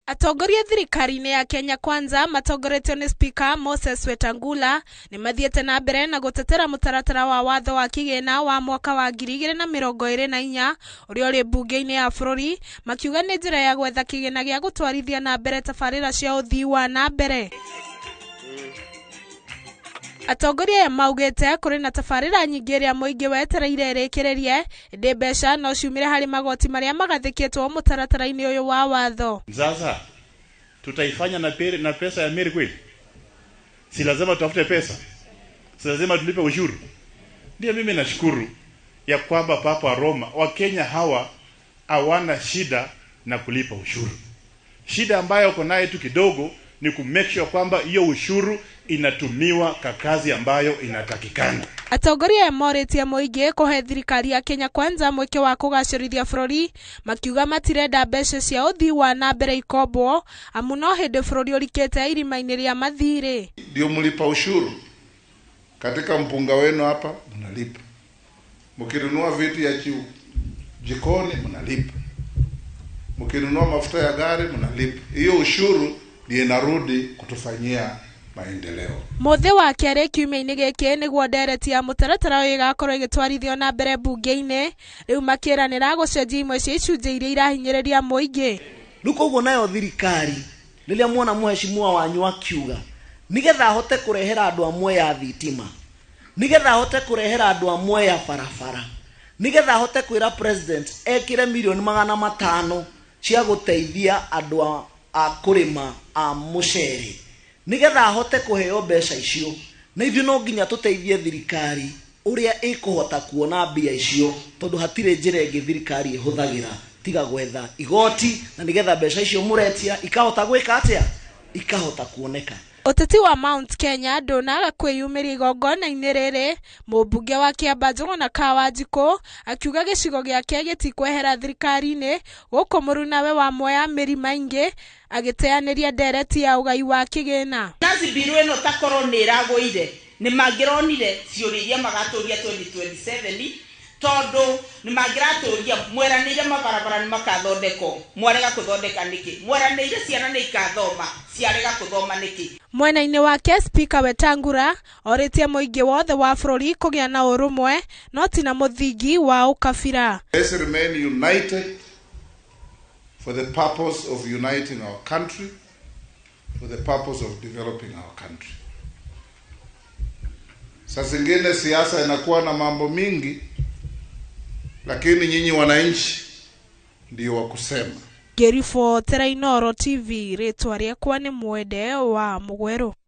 Atongoria thirikari-inĩ ya Kenya Kwanza matongoretio nĩ Speaker Moses Wetangula nĩ mathiĩte na mbere na gũtetera mũtaratara wa watho wa kĩgĩna wa mwaka wa 2024 ũrĩa ũrĩ mbunge-inĩ ya bũrũri, makiuga nĩ njĩra ya gwetha kĩgĩna gĩa gũtwarithia na mbere tabarĩra cia ũthii wa na mbere. Atongoria aya maugĩte kũrĩ na tabarĩra nyingĩ ĩrĩa mũingĩ wetereire ĩrĩkĩrĩrie, ĩndĩ mbeca no ciumĩre harĩ magoti marĩa magathĩkĩtwo mũtaratara-inĩ ũyũ wa watho. Sasa tutaifanya na pesa ya Meri kweli? Si lazima tutafute pesa, si lazima tulipe ushuru? Ndio mimi nashukuru ya kwamba Papa wa Roma, Wakenya hawa hawana shida na kulipa ushuru. Shida ambayo uko nayo tu kidogo ni ku make sure kwamba hiyo ushuru inatumiwa kwa kazi ambayo inatakikana. Atongoria aya morĩtie mũingĩ kũhe thirikari ya Kenya Kwanza mweke wa kũgacĩrithia bũrũri, makiuga matirenda mbeca cia ũthii wa na mbere ikombwo amu no hĩndĩ bũrũri ũrikĩte irima-inĩ rĩa mathirĩ. Ndio mlipa ushuru katika mpunga wenu hapa mnalipa, mkinunua vitu ya jikoni mnalipa, mkinunua mafuta ya gari mnalipa. Hiyo ushuru ndio inarudi kutufanyia maendeleo. Mũthĩ wa kerĩ kiumia-inĩ gĩkĩ nĩguo ndereti ya mũtaratara ũyũ ĩgakorwo ĩgĩtwarithio na mbere mbunge-inĩ, rĩu makĩranĩra gũcenjia imwe cia icunjĩ iria irahinyĩrĩria mũingĩ. Rĩu koguo nayo thirikari rĩrĩa muona mheshimiwa wanyu akiuga nigetha ahote kũrehera andũ a Mwea thitima, nigetha ahote kũrehera andũ a Mwea barabara, nigetha ahote kwĩra president ekĩre milioni 500 cia gũteithia andũ a kũrĩma a mũcere, nigetha ahote kũheo mbeca icio, na ithuĩ no nginya tũteithie thirikari ũrĩa ĩkũhota kuona mbia icio, tondũ hatirĩ njĩra ĩngĩ thirikari ĩhũthagĩra tiga gwetha igoti, na nigetha mbeca icio mũretia ikahota gwĩka atĩa, ikahota kuoneka. Ũteti wa Mount Kenya ndũnaga kwĩyumĩria igongona-inĩ rĩrĩ, mũmbunge wa Kĩamba Njũgũna Kawanjikũ akiuga gĩcigo gĩake gĩtikwehera thirikari-inĩ, gũkũ mũrunawe wa Mwea Mĩri Maingĩ agĩteanĩria ndereti ya ũgai wa kĩgĩna. Nazi biru ĩno takorwo nĩ ĩragũire nĩ mangĩronire ciũria iria magatũria 2027, tondũ nĩ mangĩratũria mweranĩire mabarabara nĩ makathondekwo, mwarega kũthondeka nĩkĩ? Mweranĩire ciana nĩ ikathoma, ciarega kũthoma nĩkĩ? Mwena-inĩ wake Spika Wetangula orĩtie mũingĩ wothe wa bũrũri kũgĩa na ũrũmwe no ti na mũthingi wa ũkabira. Let's remain united for the purpose of uniting our country, for the purpose of developing our country. Saa zingine siasa inakuwa na mambo mingi, lakini nyinyi wananchi ndio wa kusema. Ngĩribotera Inooro TV, rĩtwa rĩakwa nĩ Mwende wa Mũgwerũ.